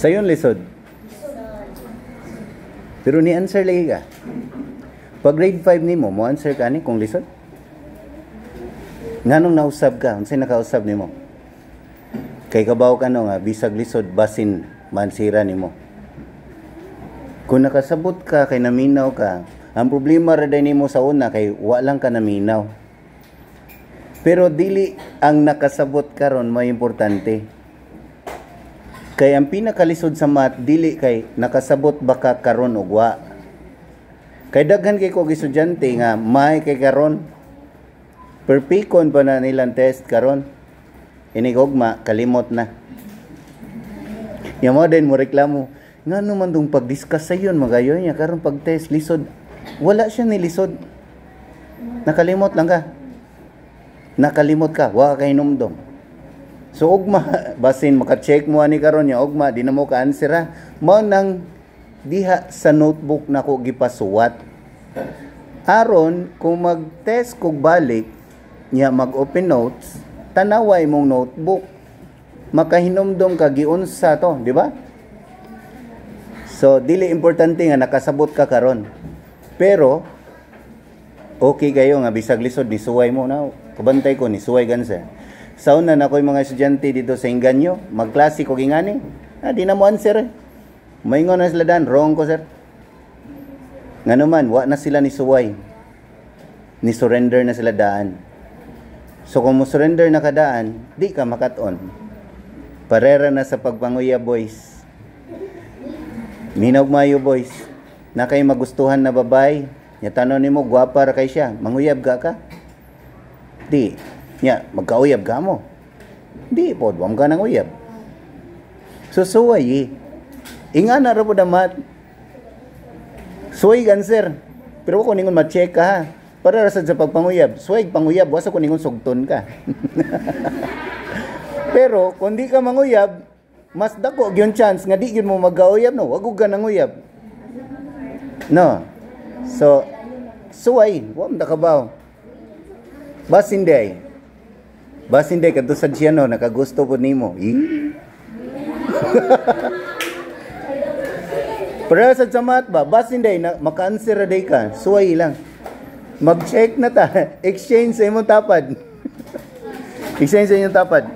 Sayon lisod. Pero ni answer lagi ka. Pag grade 5 nimo, mo answer ka ani kung lisod? Nganong nausab ka? Unsay nakausab nimo? Kay kabaw ka no nga bisag lisod, basin mansira nimo. Kung nakasabot ka kay naminaw ka, ang problema ra day nimo sa una kay wa lang ka naminaw. Pero dili ang nakasabot karon may importante. Kay ang pinakalisod sa math, dili kay nakasabot ba ka karon og wa. Kay daghan kay kog estudyante nga may kay karon perpikon pa na nilang test karon. Inigugma kalimot na. Ya mo din mo reklamo. Ngano man dong pag-discuss sa yun magayon niya karon pag-test lisod. Wala siya nilisod. Nakalimot lang ka. Nakalimot ka, wa kay numdum. So ugma, basin maka-check mo ani karon niya ugma di na mo ka answer ha. Mao nang diha sa notebook nako gipasuwat. Aron kung mag-test kog balik niya, mag-open notes, tanawa imong notebook. Makahinumdom ka giunsa to, di ba? So dili importante nga nakasabot ka karon. Pero okay kayo nga bisag lisod ni suway mo na. Kabantay ko ni suway gansa. Sa una na ko'y mga estudyante dito sa Inganyo, magklase ko gingani. Ah, di na mo answer eh. Maingon na sila dan, "Wrong ko, sir." Nga naman, wa na sila ni suway. Ni surrender na sila daan. So kung mo surrender na kadaan, di ka makat-on. Parera na sa pagpanguya, boys. Minaw mayo, boys. Na kay magustuhan na babay, nya tanaw nimo gwapa ra kay siya, manguyab ka ka? Di. Nya magkauyab ka mo? Di pod, wa ka nang uyab. So suway eh. Ingana ra pod ang math. Suway answer. Pero ko ningon ma-check ka ha. Para ra sad sa pagpanguyab. Suway panguyab, wa sa ko ningon sugton ka. Pero kung di ka manguyab, mas dako gyud chance nga di gyud mo magkauyab, no. Wag ka nanguyab. No. So suway, wa man kabaw. Basin day. Basin day kadto sa siya no nakagusto pud nimo. Eh. Pero sa math ba, basin day na maka-answer ra day ka, suway lang. Mag-check na ta, exchange sa imong tapad. Exchange sa inyong tapad.